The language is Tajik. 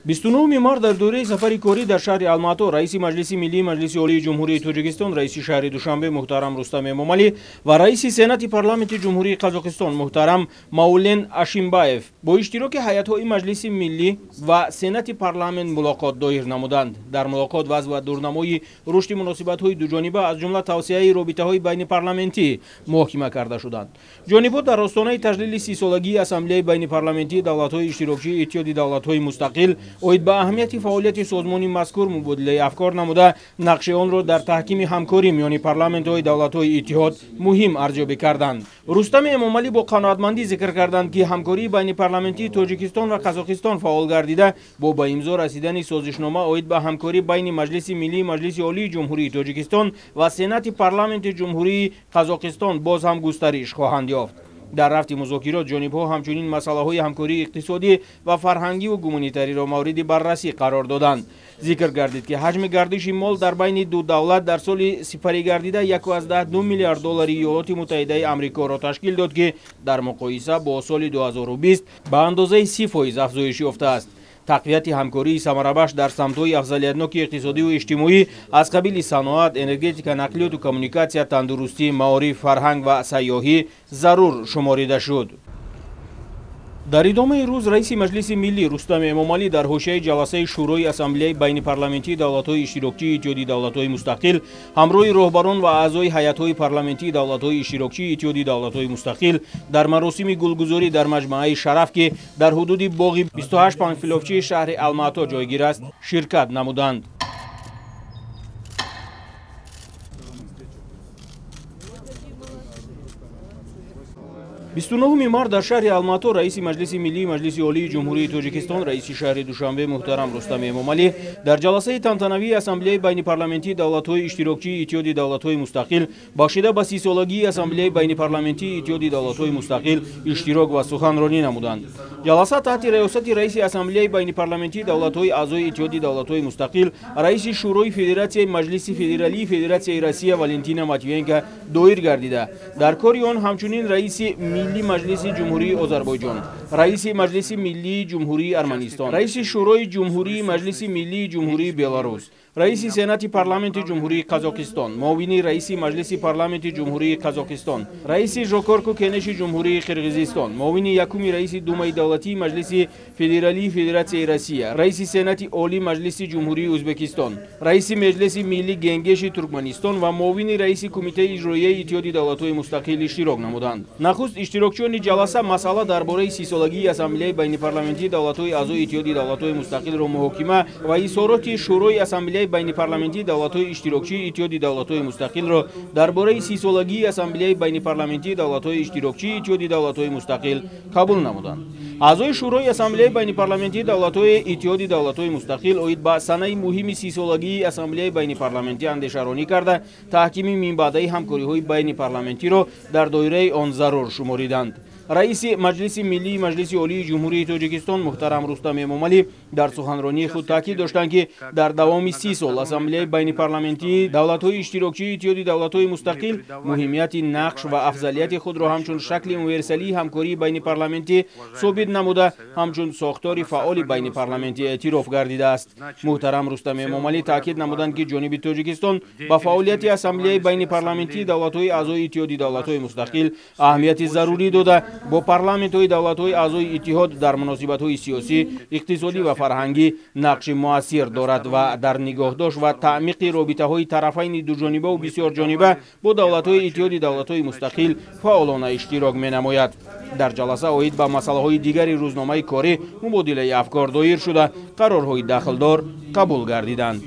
29 март дар доираи сафари корӣ дар шаҳри Алмато раиси Маҷлиси Миллии Маҷлиси Олии Ҷумҳурии Тоҷикистон, раиси шаҳри Душанбе муҳтарам Рустам Эмомалӣ ва раиси Сенати Парламенти Ҷумҳурии Қазоқистон муҳтарам Маулен Ашимбаев бо иштироки ҳайатҳои Маҷлиси Миллӣ ва Сенати Парламент мулоқот доир намуданд. Дар мулоқот вазъ ва дурнамои рушди муносибатҳои дуҷониба, аз ҷумла тавсеаи робитаҳои байнипарламентӣ муҳокима карда шуданд. Ҷонибҳо дар остонаи таҷлили 30-солагии Ассамблеяи байнипарламентии давлатҳои иштирокчии Иттиҳоди давлатҳои мустақил оид ба аҳамияти фаъолияти созмони мазкур мубодилаи афкор намуда, нақши онро дар таҳкими ҳамкорӣ миёни парламентҳои давлатҳои иттиҳод муҳим арзёбӣ карданд. Рустам Эмомалӣ бо қаноатмандӣ зикр карданд, ки ҳамкории байнипарламентии Тоҷикистон ва Қазоқистон фаъол гардида, бо ба имзо расидани созишнома оид ба ҳамкорӣ байни Маҷлиси Миллии Маҷлиси Олии Ҷумҳурии Тоҷикистон ва Сенати Парламенти Ҷумҳурии Қазоқистон боз ҳам густариш хоҳанд ёфт. Дар рафти музокирот ҷонибҳо ҳамчунин масъалаҳои ҳамкории иқтисодӣ ва фарҳангиву гуманитариро мавриди баррасӣ қарор доданд. Зикр гардид, ки ҳаҷми гардиши мол дар байни ду давлат дар соли сипаригардида 1,2 миллиард доллари Иёлоти Муттаҳидаи Амрикоро ташкил дод, ки дар муқоиса бо соли 2020 ба андозаи 30% афзоиш ёфтааст. Тақвияти ҳамкории самарабахш дар самтҳои афзалиятноки иқтисодиву иҷтимоӣ аз қабили саноат, энергетика, нақлиёту коммуникатсия, тандурустӣ, маориф, фарҳанг ва сайёҳӣ зарур шуморида шуд. Дар идомаи рӯз раиси Маҷлиси Миллӣ Рустам Эмомалӣ дар ҳошияи ҷаласаи Шӯрои Ассамблеяи байнипарламентии давлатҳои иштирокчии Иттиҳоди давлатҳои мустақил ҳамроҳи роҳбарон ва аъзои ҳайатҳои парламентии давлатҳои иштирокчии Иттиҳоди давлатҳои мустақил дар маросими гулгузорӣ дар маҷмааи Шараф, ки дар ҳудуди боғи 28 Панфиловчии шаҳри Алмато ҷойгир аст, ширкат намуданд. 29 март дар шаҳри Алмато раиси Маҷлиси Миллии Маҷлиси Олии Ҷумҳурии Тоҷикистон, раиси шаҳри Душанбе муҳтарам Рустам Эмомалӣ дар ҷаласаи тантанавии Ассамблеяи байнипарламентии давлатҳои иштирокчии Иттиҳоди давлатҳои мустақил бахшида ба 30-солагии Ассамблеяи байнипарламентии Иттиҳоди давлатҳои мустақил иштирок ва суханронӣ намуданд. Ҷаласа таҳти раёсати раиси Ассамблеяи байнипарламентии давлатҳои аъзои Иттиҳоди давлатҳои мустақил, раиси Шӯрои Федератсияи Маҷлиси Федералии Федератсияи Россия Валентина Матвиенко доир гардида. Дар кори он ҳамчунин раиси Милли Маҷлиси Ҷумҳурии Озарбойҷон, раиси Маҷлиси Миллии Ҷумҳурии Арманистон, раиси Шӯрои Ҷумҳурии Маҷлиси Миллии Ҷумҳурии Беларус, раиси Сенати Парламенти Ҷумҳурии Қазоқистон, муовини раиси Маҷлиси Парламенти Ҷумҳурии Қазоқистон, раиси Жокорку Кенеши Ҷумҳурии Қирғизистон, муовини якуми раиси Думаи давлатии Маҷлиси Федералии Федератсияи Россия, раиси Сенати Олии Маҷлиси Ҷумҳурии Ӯзбекистон, раиси Меҷлиси Миллии Генгеши Туркманистон ва муовини раиси Кумитаи иҷроияи Иттиҳоди давлатҳои мустақил иштирок намуданд. Нахуст иштирокчиёни ҷаласа масъала дар бораи 30-солагии Ассамблеяи байнипарламентии давлатҳои аъзои Иттиҳоди давлатҳои мустақилро муҳокима ва изҳороти Шӯрои Ассамблеяи байнипарламентии давлатҳои иштирокчии Иттиҳоди давлатҳои мустақилро дар бораи 30-солагии Ассамблеяи байнипарламентии давлатҳои иштирокчии Иттиҳоди давлатҳои мустақил қабул намуданд. Аъзои Шӯрои Ассамблеяи байнипарламентии давлатҳои Иттиҳоди давлатҳои мустақил оид ба санаи муҳими 30-солагии Ассамблеяи байнипарламентӣ андешаронӣ карда, таҳкими минбаъдаи ҳамкориҳои байнипарламентиро дар доираи он зарур шумориданд. Раиси Маҷлиси Миллии Маҷлиси Олии Ҷумҳурии Тоҷикистон муҳтарам Рустам Эмомалӣ дар суханронии худ таъкид доштанд, ки дар давоми 30 сол Ассамблеяи байнипарламентии давлатҳои иштирокчии Иттиҳоди давлатҳои мустақил муҳимияти нақш ва афзалияти худро ҳамчун шакли универсалии ҳамкории байнипарламентӣ собит намуда, ҳамчун сохтори фаъоли байнипарламентӣ эътироф гардидааст. Муҳтарам Рустам Эмомалӣ таъкид намуданд, ки ҷониби Тоҷикистон ба фаъолияти Ассамблеяи байнипарламентии давлатҳои аъзои Иттиҳоди давлатҳои мустақил аҳамияти зарурӣ дода, бо парламентҳои давлатҳои аъзои иттиҳод дар муносибатҳои сиёсӣ, иқтисодӣ ва фарҳангӣ нақши муассир дорад ва дар нигоҳдошт ва таъмиқи робитаҳои тарафайни дуҷонибаву бисёрҷониба бо давлатҳои Иттиҳоди давлатҳои мустақил фаъолона иштирок менамояд. Дар ҷаласа оид ба масъалаҳои дигари рӯзномаи корӣ мубодилаи афкор доир шуда, қарорҳои дахлдор қабул гардиданд.